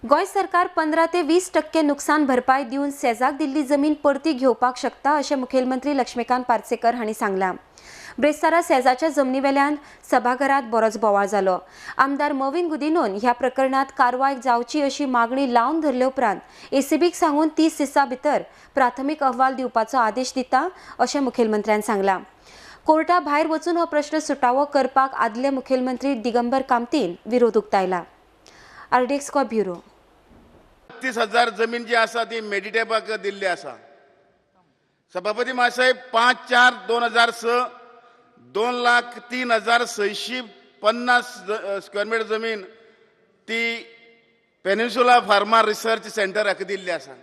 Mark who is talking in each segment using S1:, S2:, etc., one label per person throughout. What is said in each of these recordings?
S1: गोंय सरकार 15 ते 20% नुकसान भरपाय दिवन सेजाक दिल्ली जमीन परती घेवपाक शकता अशें मुखेलमंत्री लक्ष्मीकांत पार्सेकर हांणी सांगलां. ब्रेस्तारा सेजाच्या जमनीवेल्यान सभाघरात बरोच बोवाळ जालो. आमदार मविन गुदिनोन ह्या प्रकरणात कारवाय जावची अशी मागणी लावन धरले उपरांत एसीबीक सांगून 30 दिसां भितर प्राथमीक अहवाल दिवपाचो आदेश दिता अशें मुखेलमंत्र्यान सांगलां. कोर्टा भायर वचून हो प्रश्न सुटावो करपाक आदले मुखेलमंत्री दिगंबर कामतीन विरोध उक्तायला. RDX Goa bureau.
S2: 30,000 जमीन जी आसा ती मेडिटेपाक दिल्ली आसा. सभापती महासाहेब 5/4/2006 2,03,650 स्क्वेअर मिटर जमीन ती पेनिन्सुला फार्मा रिसर्च सेंटर हाका दिल्ली आसा.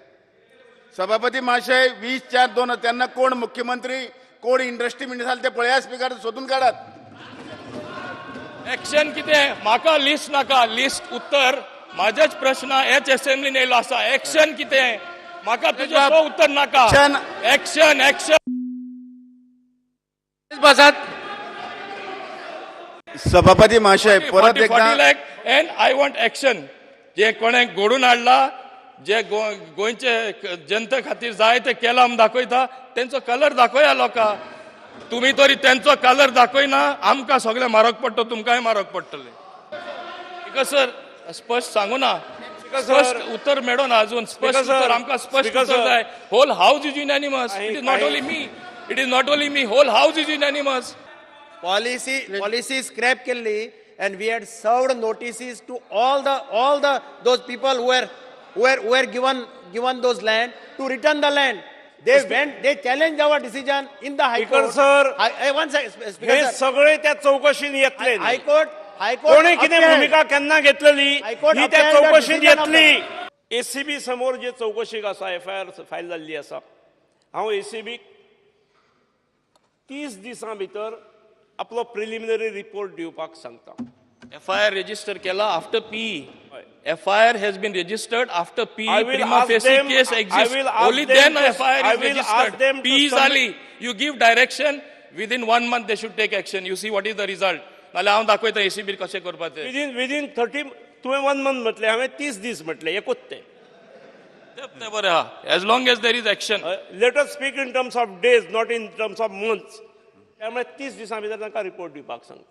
S2: सभापती महाशय 20/4/2 तेन्ना कोण मुख्यमंत्री कोण इंडस्ट्री मिनिस्टर ते पळया स्पिकर सोदून काढात.
S3: एक्शन कितें म्हाका लिस्ट नाका, लिस्ट उत्तर म्हाजेच प्रश्न हेच असेंब्लीन येयलो आसा. एक्शन कितें म्हाका तुजें तो उत्तर नाका. एक्शन एक्शन
S2: बसात. सभापती महाशय परत एकदा
S3: lakh and I want action. जे कोणें घडून हाडला, जे गोंयचे जनते खातीर जाय ते केलां म्हूण दाखयता, तेंचो कलर दाखया लोकां. तुमी तरी तेंचो कलर दाखयना, आमकां सगळें म्हारग पडटा, तुमकांय म्हारग पडटलें. Because sir स्पश्ट सांगू ना, स्पश्ट उत्तर मेळना अजून. स्पश्ट उत्तर आमकां स्पश्ट उत्तर जाय. Whole house is unanimous. It is not only me, it is not only me, whole house is unanimous.
S4: Policy scrap केल्ली and we had served notices to all the those people who were given those land to return the land. They went, they challenged our decision in the High Court.
S5: Sir,
S4: one second,
S5: हे सगळे त्या चौकशीन येतले.
S4: High Court, High Court
S5: कोणी कितें भूमिका केन्ना घेतलेली ही त्या चौकशीन येतली. एसीबी समोर जे चौकशीक आसा, एफआयआर फायल जाल्ली आसा, हांव एसीबीक 30 दिसां भितर आपलो प्रिलिमिनरी रिपोर्ट दिवपाक सांगता.
S3: एफआयआर रजिस्टर केला after P. FIR has been registered after P. Prima facie case exists. Only then FIR is registered. P is ali. You give direction, within 1 month they should take action. You see what is the result. नाल्यार हांव दाखयता ACB कशें करपाचें.
S5: Within 30, तुवें 1 month म्हटलें, हांवें 30 दीस म्हटलें, एकूच तें.
S3: तें बरें आहा. As long as there is action.
S5: Let us speak in terms of days, not in terms of months. त्यामुळे 30 दिसां भितर तांकां रिपोर्ट दिवपाक सांगता.